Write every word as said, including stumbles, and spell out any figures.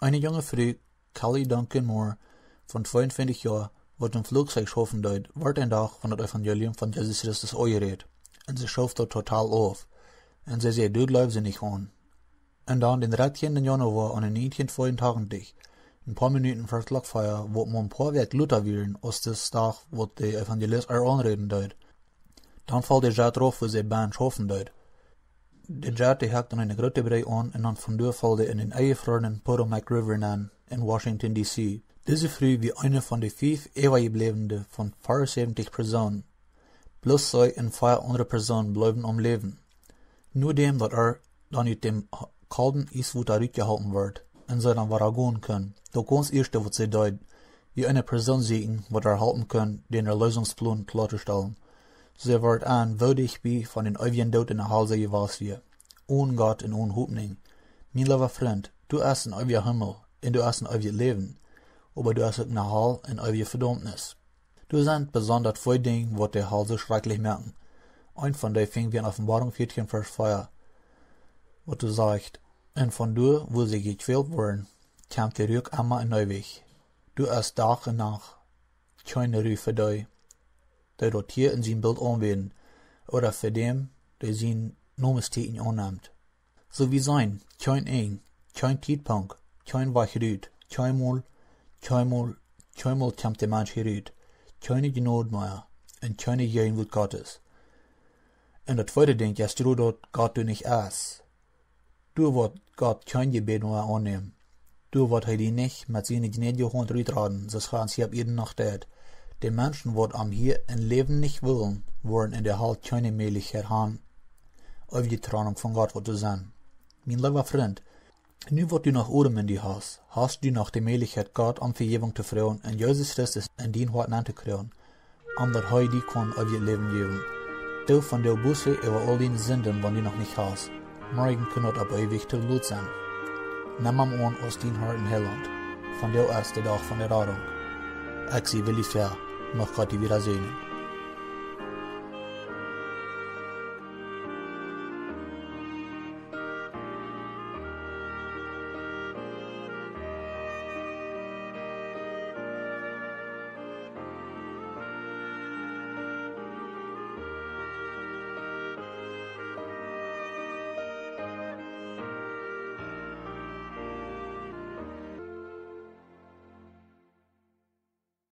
Eene junge Fru, Kelly Duncan Moore, von tweeuntwintich Joa, waut em Fluchzeich schaufen deed, wort een Dach von daut Evangelium von Jesus Christus aunjerät. Un see schoof daut total auf. Un see säd: "Du jleefst nich aun." Un dan dän dartieenden Januoa aun een Indien tweeuntachentich, een poa Minuten ver Klock vea, wort mau een poa Wäakj lota wieren aus dis Dach, waut de Evangelist äa aunräden deed. Dan foll de Jet rauf, wua see bennen schaufen deed. De Jet, dee hakjt dan eene groote Brie aun un dan von doa foll dee en dän enjefroarnen Potomac River nenn en Washington, D C. Dise Fru wia eene von de fief Äwajebläwne von veaunsäwentich Persoonen. Bloos see un fief aundre Persoonen bleewen aum Läwen. Nodäm daut see dan ut däm kolden Ieswota rutjeholpen wort un see dan wada gonen kunn, daut gaunz ieeschte, waut see deed, wia eene Persoon sieekjen, waut see halpen kunn, dän Erleesungsplon kloa to stalen. See wort en, woo dicht bie von dän eewjen Doot en de Hal see jewast wia. One Gott un one Hopninj. Mien leewa Frint, doa es een eewja Himmel un doa es een eewjet Läwen, oba doa es uk ne Hal un eewje Vedaumnis. Doa sent besonda twee Dinja, waut de Hal soo schrakjlich moaken. Eent von dee finj wie en Openboarunk vieetieen, Varsch vea, waut doa sajcht: "Un von doa, wua see jekjwält woaren, kjemt de Ruak emma un eewich. Doa es Dach un Nacht kjeene Ru fa dee, dee daut Tia un sien Bilt aunbäden, ooda fa däm, dee sien Nomenstieekjen aunnemt." Soo wie seenen, kjeen Enj, kjeen Tietpunkt, kjeen Wajch rut, kjeenmol, kjeenmol, kjeenmol kjemt de Mensch hia rut, kjeene Jnod mea un kjeene Jäajenwoat Gottes. Un daut tweede Dinj es, doa daut Gott doa nich es, doa woat Gott kjeen Jebäd mea aunnämen. Doa woat hee die nich met siene jnädje Haunt rutraden, soo aus hee ons hia opp Ieed noch deed. De Menschen, waut am hia em Läwen nich wellen, woaren en de Hal kjeene Mäajlichkjeit han, eewje Trennunk von Gott woat doa sennen. Mien leewa Frint, nu waut du noch Odem en die hast, hast du noch de Mäajlichkjeit, Gott om Vejäwunk to froagen un Jesus Christus en dien Hoat nenn to kjrieen, om daut hee die kaun eewjet Läwen jäwen. Doo vondoag Buss äwa aul diene Sinden, wan du noch nich hast. Morjen kaun daut opp eewich to lot sennen. Nem am aun aus dien Herr un Heilaunt. Vondoag es de Dach von de Radunk. Ekj sie Willi Fäa, mucht Gott die wada säajnen.